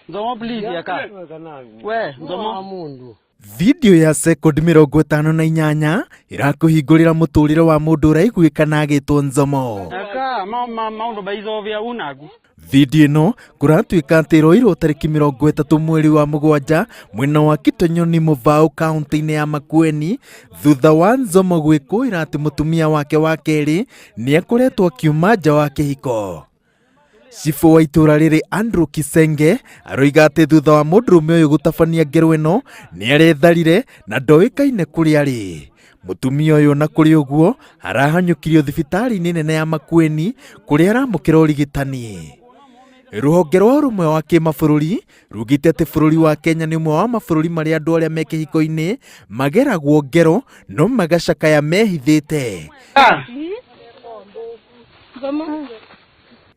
Nzomo please eka. We Nzomo. Video ya sekondi 58 ĩrakũhingũrĩra mũtũrĩre wa mũndũ ũraiguĩka na agĩtwo Nzomo. Eka ma ma maundu baizovya unagu. Video ĩno kũratuĩka atĩ ĩroirwo tarĩki 30 mweri wa 7 mwena wa Kitonyoni Mũbao kaunti-inĩ ya Makueni thutha wa Nzomo gwĩkũĩra atĩ mũtumia wake wa kerĩ nĩakoretwo akiuma nja wa kĩhiko. Cibũ wa itũra rĩrĩ Andrew Kisenge aroiga atĩ thutha wa mũndũrũme ũyũ gũtabania ngero ĩno nĩaretharire na ndoĩkaine kũrĩa arĩ. Mũtumia ũyũ ona kũrĩ ũguo arahanyũkirio thibitarĩ-inĩ nene ya Makueni kũrĩa aramũkĩra ũrigitani. Rũhonge rwa ũrũmwe wa kĩmabũrũri rugĩte atĩ bũrũri wa Kenya nĩ ũmwe wa mabũrũri marĩa andũ arĩa me kĩhiko-inĩ mageragwo ngero no magacakaya mehithĩte.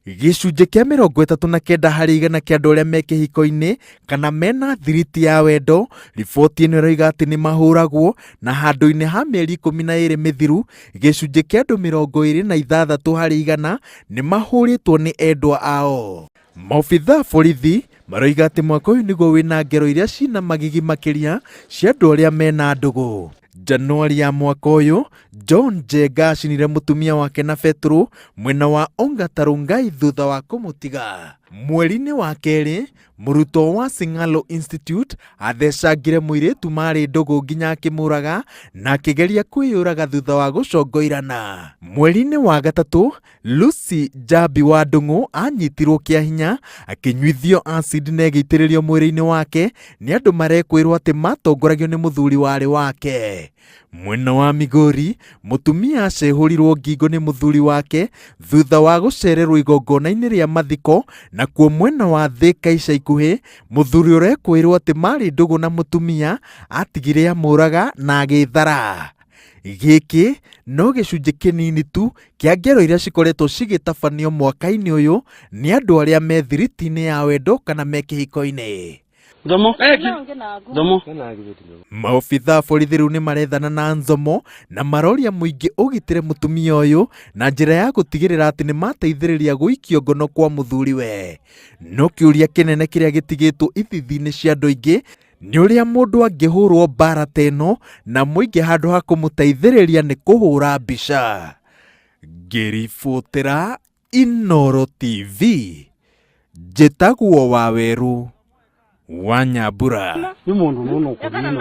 Gĩcunjĩ kĩa 39 harĩ igana kĩa andũ arĩa me kĩhiko-inĩ kana mena thiriti ya wendo, riboti ĩno ĩroiga atĩ nĩ mahũragwo na handũ-inĩ ha mĩeri 12 mĩthiru, gĩcunjĩ kĩa andũ 26 harĩ igana nĩ mahũrĩtwo nĩ endwa ao. Maobithaa a borithi maroiga atĩ mwaka ũyũ nĩguo wĩna ngero iria cina magigi makĩria cia andũ arĩa mena ndũgũ. Januari ya mwaka ũyũ, John Njenga acinire mũtumia wake na betũrũ mwena wa Ongata Rongai thutha wa kũmũtiga. Mweri-inĩ wa kerĩ, mũrutwo wa Sing'alo Institute athecangire mũirĩtu marĩ ndũgũ nginya akĩmũraga na akĩgeria kwĩyũraga thutha wa gũcongoirana. Mweri-inĩ wa gatatũ, Lucy Njambi wa Ndung'u anyitirwo kĩa hinya akĩnyuithio acid na ĩgĩitĩrĩrio mwĩrĩ-inĩ wake nĩ andũ marekwĩrwo atĩ matongoragio nĩ mũthuri warĩ wake. Mwena wa Migori, mũtumia acehũrirwo ngingo nĩ mũthuri wake thutha wa gũcererwo igongona-inĩ rĩa mathiko, nakuo mwena wa Thika ica ikuhĩ, mũthuri ũrekwĩrwo atĩ marĩ ndũgũ na mũtumia atigire amũraga na agĩthara. Gĩkĩ no gĩcunjĩ kĩnini tu kĩa ngero iria cikoretwo cigĩtabanio mwaka-inĩ ũyũ nĩ andũ arĩa me thiriti-inĩ ya wendo kana me kĩhiko-inĩ. Nzomo. Nzomo. Maobithaa a borithi rĩu nĩ marethana na Nzomo na maroria mũingĩ ũgitĩre mũtumia ũyũ na njĩra ya gũtigĩrĩra atĩ nĩ mateithĩrĩria gũikio ngono kwa mũthuriwe. No kĩũria kĩnene kĩrĩa gĩtigĩtwo ithithi-inĩ cia andũ aingĩ nĩ ũrĩa mũndũ angĩhũrwo mbara ta ĩno na mũingĩ handũ ha kũmũteithĩrĩria nĩ kũhũra mbica. Ngĩribotera Inooro TV, njĩtagwo Wawerũ wa Nyambura. Ni mundu muno kubino.